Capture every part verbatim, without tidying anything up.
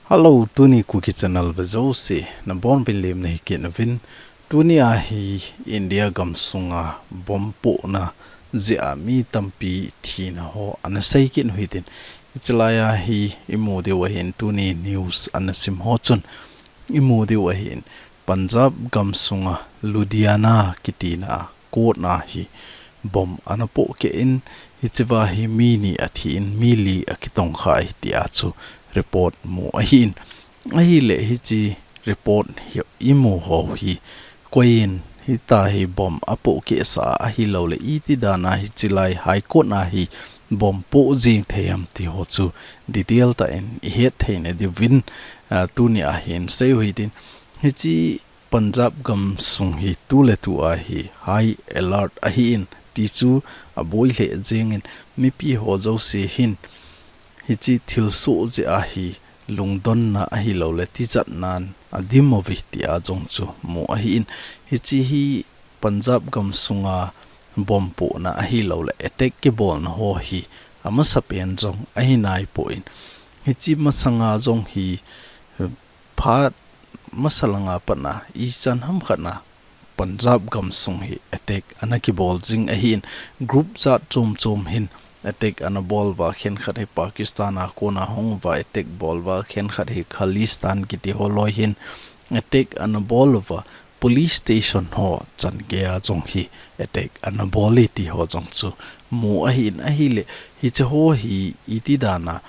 Hello, tuni Kuki Channel ve jouse nabonchauvin lemna hikit uvin. Tuni a hi India gamsunga bomb pohna jeh a mi tampi thina ho ana seikit u hitin, hichelai a hi imu diu ahin, tuni news ana sim ho chun imu diu ahin, Punjab gamsunga Ludhiana kitina a court na hi bomb ana pohkeh in, hichea hi mi ni athi in, mi li akitongkhai tia chu report mu ahin. Ahileh hiche report hi imu ho hi koiyin hitia hi bomb apohkeh sa ahilouleh iti dan a hichelai High Court na hi bomb poh jing thei ham ti ho chu detail tah in ihet theina diuvin, ah, tuni a hin seiu hitin, hiche Punjab gamsung hi tuletu a hi high alert ahin, ti chu aboi lheh jengin, mipi ho jouse hin hiche thilsoh jeh a hi lungdonna ahilouleh tijatnan adim uve tia jong chu mu ahin, hiche hi Punjab gamsunga bomb pohna ahilouleh attack kibolna ho hi amasapen jong ahi naipon, hiche masanga jong hi, eh, phat masa langa pat a ichan hamkhat a Punjab gamsung hi attack ana kibol jing ahin, group jat chom chom hin attack ana bol uva, khenkhat hi Pakistan a kona hung uva attack bol uva, khenkhat hi Khalistan kiti ho loi hin attack ana bol uva, police station ho changeiya jong hi attack ana bol e ti ho jong chu mu ahin, ahileh hiche ho hi iti dan a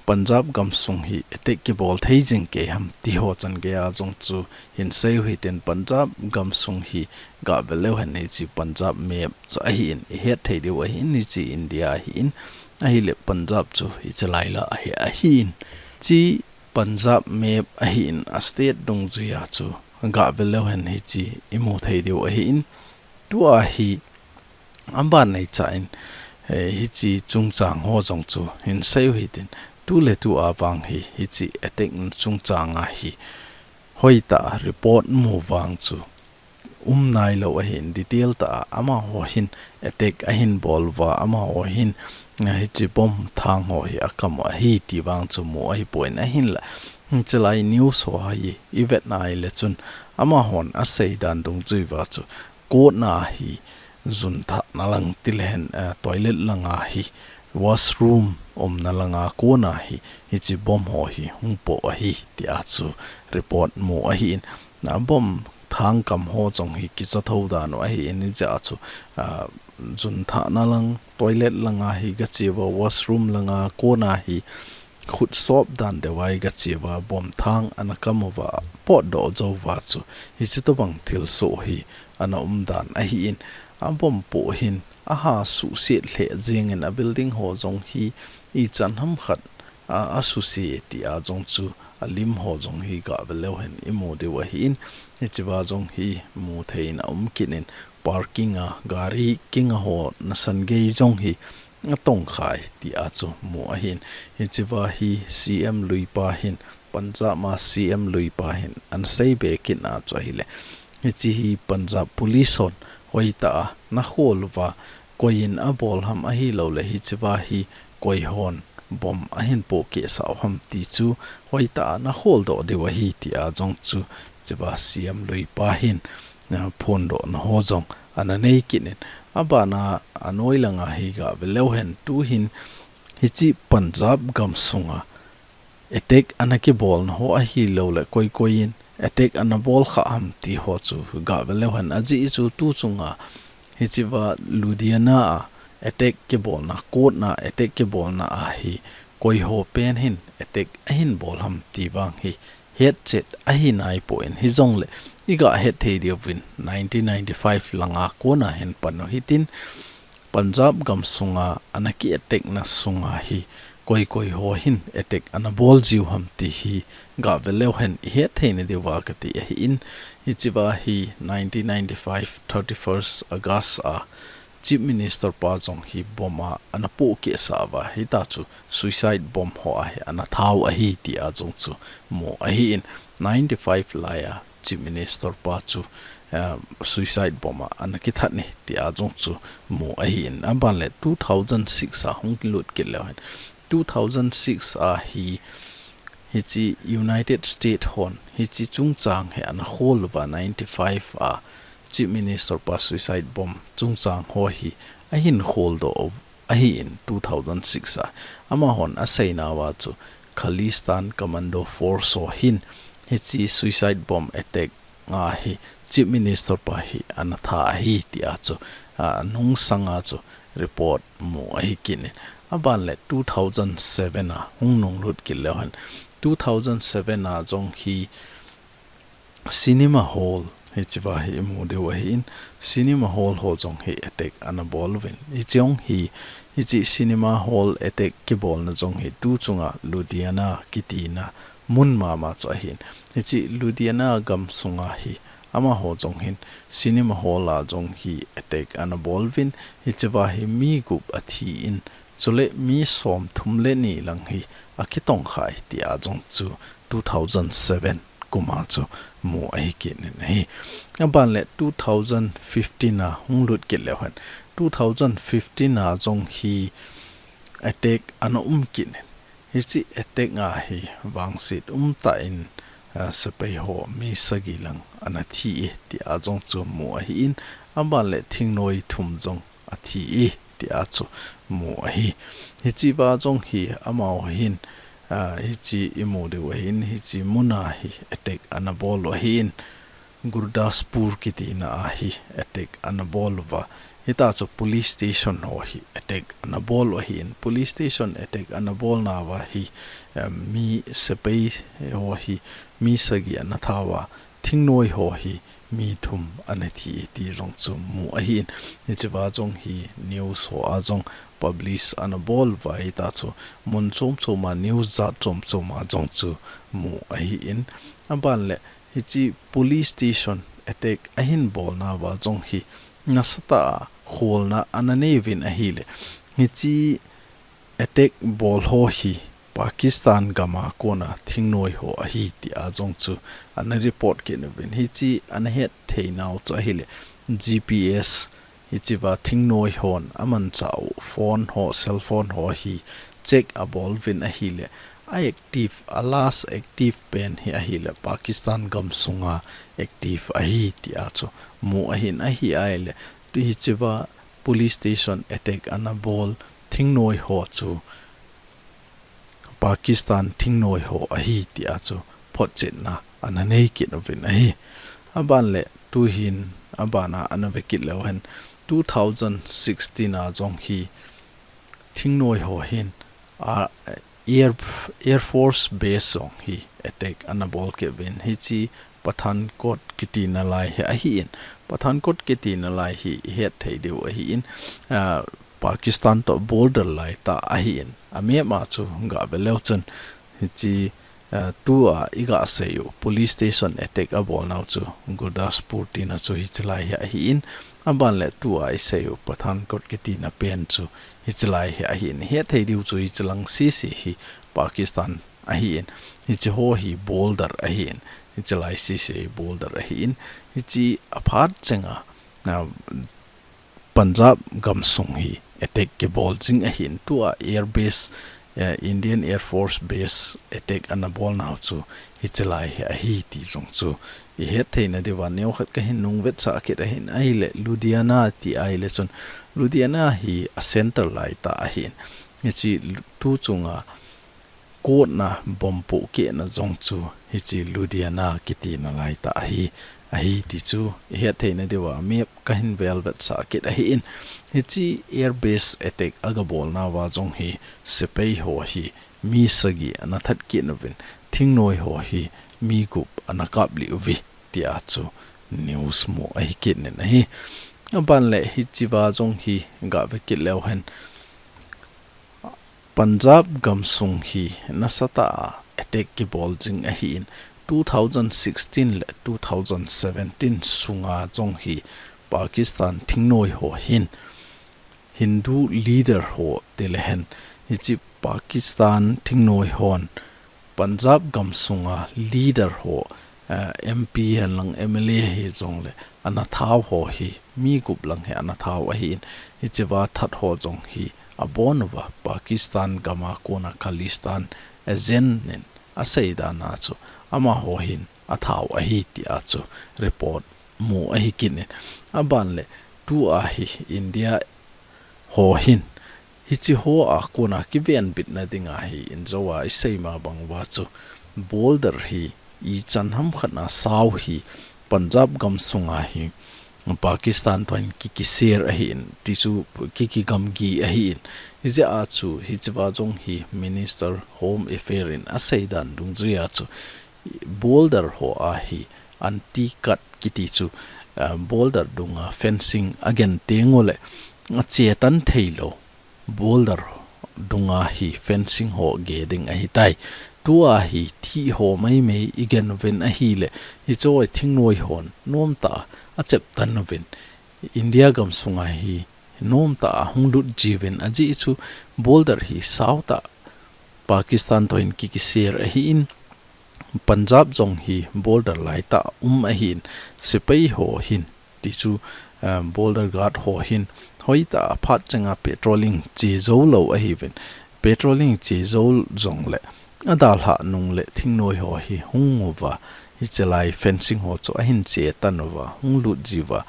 Punjab gamsung hi attack kibol thei jing kei ham ti ho changeiya jong chu hin seiu hitin, Punjab gamsung hi gah ve leu hen hiche Punjab map chu ahin, ihet thei diu ahin, hiche India ahin, ahileh Punjab chu hichelai lah a hi ahin, hiche Punjab map ahin, a state dungjuiya chu gah ve leu hen hiche imu thei diu ahin, tua hi aban neichan, eh, hiche chungchang ho jong chu hin seiu hitin, tuletu a vang hi hiche attack chungchang a hi hoitah a report mu vang chu um nailou ahin, detail tah a amaho hin attack ahin bol uva, amaho hin, eh, hiche bomb thang ho hi akam u ahi ti vang chu mu ahipon, ahinla hichelai news ho hi ivet nai leh chun amahon asei dan dungjuiya chu court na hi jun thahna lang tilehen, eh, toilet langa hi washroom umna langa kona hi hiche bomb ho hi hung poh ahi tia chu report mu ahin, a bomb thang kam ho jong hi kicha tho dan u ahin, hijeh a chu, ah, jun thahna lang, toilet langa hi gache uva, washroom langa kona hi khut sop dan deuva hi gache uva, bomb thang ana kam uva, potdoh jou uva chu hiche tobang thilsoh hi ana um dan ahin, a bomb poh hin aha suhset lheh jengin a building ho jong hi ichan hamkhat a, asuse tia jong chu alim ho jong hi gah ve leu hen imu diu ahin, hichea jong hi mu thei in aum kit in, parking a gari kinga ho nasan gei jong hi atongkhai tia chu mu ahin, hichea hi C M lui pa hin, Punjab a C M lui pa hin ana seibe kit na chu ahileh, hiche hi Punjab police hon hoitah a ana khol uva, koiyin abol ham ahilouleh hichea hi koihon bomb ahin pohkeh sau ham ti chu hoitah a ana kholdoh diu ahi tia jong chu hichea C M lui pa hin, ah, phondohna ho jong ana nei kit in, abana anoi langa hi gah ve leu hen tuhin hiche Punjab gamsunga attack ana kibolna ho ahilouleh koi koiyin attack ana bol kha ham ti ho chu gah ve leu hen, ajeh chu tu chunga hichea Ludhiana a attack kibolna, court na attack kibolna a hi koiho pen hin attack ahin bol ham ti vang hi hetchet ahi naipon, hijongleh igah het thei diuvin nineteen ninety-five langa kona hin pan u hitin, Punjab gamsunga ana ki attack na sunga hi koi koi ho hin attack ana bol jiu ham ti hi gah ve leu hen ihet theina diuva kati ahin, hichea hi nineteen ninety-five thirty-first August a Chief Minister pa jong hi bomb a ana pohkeh sa uva, hitia chu suicide bomb ho a hi ana thau ahi tia jong chu mu ahin, ninety-five lai a Chief Minister pa chu, eh, suicide bomb a ana kithat e tia jong chu mu ahin, aban le two thousand six a hung lut kit leu hen, two thousand six a hi hiche United States hon hiche chungchang hi ana khol uva, ninety-five a Chief Minister pa suicide bomb chungchang ho hi ahin kholdoh u ahin two thousand six a. Amahon aseina uva chu Khalistan Commando Force ho hin hiche suicide bomb attack nga hi Chief Minister pa hi ana tha ahi tia chu, a, nungsanga chu report mu ahi kit in. Aban le two thousand seven a hung nunglut kit leu hen, two thousand seven a jong hi cinema hall hichea hi imu diu ahin, cinema hall ho jong hi attack ana bol uvin. Hiche jong hi, hiche cinema hall attack kibolna jong hi tu chunga Ludhiana kitina mun mama chu ahin. Hiche Ludhiana gamsunga hi amaho jong hin cinema hall a jong hi attack ana bol uvin. Hichea hi mi gup athi in, chule mi somthum le ni lang hi akitongkhai tia jong chu two thousand seven kuma chu mu ahi kit in ahi. Aban le two thousand fifteen a hung lut kit leu hen, two thousand fifteen a jong hi attack ana um kit in. Hiche attack nga hi vangset umtah in, a, sepai ho mi sagi lang ana thi e tia jong chu mu ahin, aban le thingnoi thum jong athi e tia chu mu ahi. Hichea jong hi amaho hin, a, hiche imu diu ahin, hiche muna hi attack ana bol u ahin, Gurdaspur kitina a hi attack ana bol uva. Hita chu police station ho hi attack ana bol u ahin. Police station attack ana bolna uva hi, em, mi sepai ho hi mi sagi ana tha uva. Thingnoi ho hi mi thum ana thi ti jong chu mu ahin. Hichea jong hi news ho a jong publish ana bol uva, hita chu mun chom chom a news jat chom chom a jong chu mu ahin. Aban le hiche police station attack ahin bolna uva jong hi nasatah a kholna ana nei uvin ahile, hiche attack bol ho hi Pakistan gam a kona thingnoi ho ahi tia jong chu ana report kit uvin. Hiche ana hetthei nau chu ahile, G P S hichea thingnoi hon amanchah u phone ho, cell phone ho hi check abol uvin ahile, a active, a last active pen hi ahile Pakistan gamsunga active ahi tia chu mu ahin. Ahi ahile, tu hichea police station attack ana bol thingnoi ho chu Pakistan thingnoi ho ahi tia chu photchetna ana nei kit uvin ahi. Aban le tuhin abana ana ve kit leu hen, two thousand sixteen a jong hi thingnoi ho hin, a, Air, Air Force Base jong hi attack ana bol kit uvin, hiche Pathankot kitina lai hi ahin. Pathankot kitina lai hi ihetthei diu ahin, a, Pakistan to border lai tah ahin. A map a chu ga ve leu chun hiche, a, tua iga sei u police station attack abol nau chu Gurdaspur tina chu hiche lai hi ahin. Aban le tua isei u Pathankot kitina pen chu hiche lai hi ahin. Hetthei diu chu hiche lang sese hi Pakistan ahin. Hiche ho hi border ahin. Hiche lai sese hi border ahin. Hiche aphat chenga, a, Punjab gamsung hi attack kibol jing ahin. Tua air base, eh, Indian Air Force base attack ana bol nau chu hiche lai hi ahi ti jong chu ihetthei na diuva neokhat kahin nung vetsah kit ahin. Ahile Ludhiana ti ahile chun, Ludhiana hi a center lai tah ahin. Hiche tu chunga kona bomb pohkehna jong chu hiche Ludhiana kitina lai tah ahi, ahi ti chu ihetthei na diuva map kahin vel vetsah kit ahin. Hiche air base attack aga bol nauva jong hi sepai ho hi mi sagi ana that kit uvin, thingnoi ho hi mi gup ana kap lih uve tia chu news mu ahi kit in ahi. Aban le hichea jong hi ga ve kit leu hen, Punjab gamsung hi nasatah a attack kibol jing ahin, two thousand sixteen le two thousand seventeen sunga jong hi Pakistan thingnoi ho hin Hindu leader ho ti le hen, hiche Pakistan thingnoi hon Punjab gamsunga leader ho, eh, M P hen lang M L A hi jongle ana thau ho hi mi gup lang hi ana thau ahin, hichea that ho jong hi abon uva Pakistan gama kona Khalistan agent in asei dan a chu amaho hin athau ahi tia chu report mu ahi kit in. Aban le tua hi India ho hin hichi ho a kona kivenbitna dinga hi injo a isei ma bang uva chu border hi ichan ham khat a sao hi Punjab gamsunga hi Pakistan toh hin kikisel ahin, ti chu kikigamgi ahin. Hijeh a chu hichiva jong hi Minister Home Affair in asei dan dungjuia chu border ho a hi anti-cut kiti chu, ah, border dunga fencing agen teng ule achetan theilou border dunga hi fencing ho ge ding ahitai. Tua hi thih ho maimai igen uvin ahile, hiche hi thingnoi hon nomtah a achep tan uvin. India gamsunga hi nomtah a hung lut jiuvin ajeh chu border hi sao tah Pakistan toh hin kikisel ahin, Punjab jong hi border laitah um ahin, sepai ho hin ti chu, ah, border guard ho hin hoitah a phat chenga patrolling che jou lou ahiuvin. Patrolling che jou jongle adalhah nung le thingnoi ho hi hung uva, hiche lai fencing ho chu ahin chetan uva, hung lut jiuva.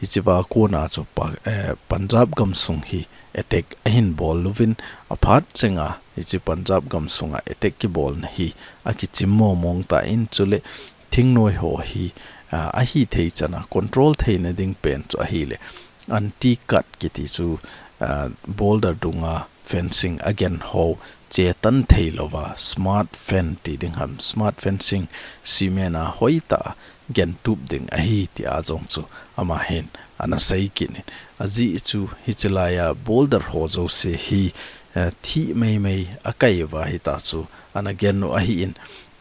Hichiva kona chu pa, eh, Punjab gamsung hi attack ahin bol uvin, aphat chenga hiche Punjab gamsunga attack kibolna hi akichim mong mong tan, chule thingnoi ho hi, ah, ahithei chan a control theina ding pen chu ahile anti-cut kiti chu, ah, border dunga fencing agen ho chetan theilouva smart fen ti ding ham, smart fencing cement a hoitah a gentup ding ahi tia jong chu ama hin ana sei kit in. Ajeh chu hiche laia border ho jouse hi, eh, thih maimai akai uva hita chu ana gen u ahin,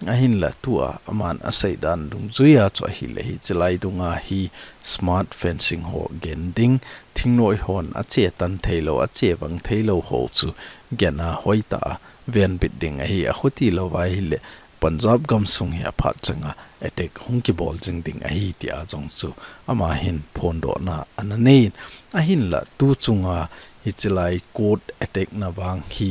ahinla tua aman asei dan dungjuia chu ahile hiche lai dunga hi smart fencing ho gen ding, thingnoi hon achetan theilou, achevang theilou ho chu gen a hoitah a venbit ding ahi, akhuti louva ahile Punjab gamsung hi aphat chenga attack hung kibol jing ding ahi tia jong chu ama hin phondohna ana nei in, ahinla tu chunga hiche lai court attack na vang hi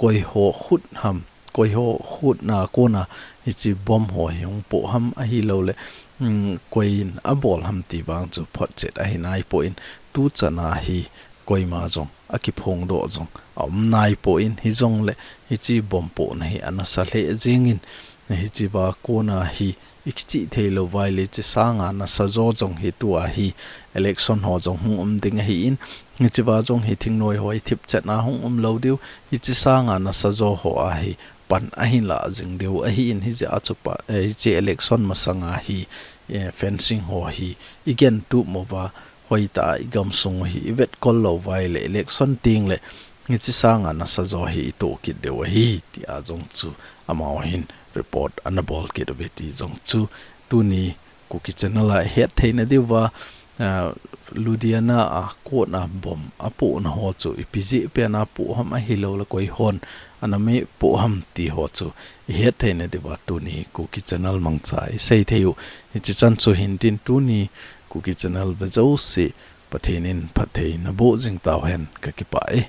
koi ho khut ham, koi ho khutna kona hiche bomb ho hi hung poh ham ahilouleh, um, koi in abol ham ti vang chu photchet ahi naipon, tu chan a hi koima jong akiphongdoh jong aum naipon, hijongle hiche bomb pohna hi anasa lheh jengin, hicheva kona hi ikichih theilou vaile hiche sanga nasa jo jong hi tua hi election ho jong hung um ding ahin, hicheva jong hi thingnoi ho hi thipchetna hung umlou diu, hiche sanga nasa jo ho a hi pan ahin lah jing diu ahin, hijeh a chu pa, eh, hiche election masanga hi, eh, fencing ho hi igentup uva, hoitah a igamsung hi ivetkol lou vaile election tengle hiche sanga nasa jo hi itoh kit diu ahi tia jong chu amaho hin report ana bol kit uve ti jong chu tuni Kuki Channel a ihet theina diuva, ah, Ludhiana a court a bomb apohna ho chu ipi jeh pen a apoh ham ahilouleh koi hon ana meh poh ham ti ho chu ihet theina diuva tuni Kuki Channel mangcha isei thei u. Hiche chan chu hin tin, tuni Kuki Channel ve jouse Pathen in phatthei naboh jing tauhen, kakipah e.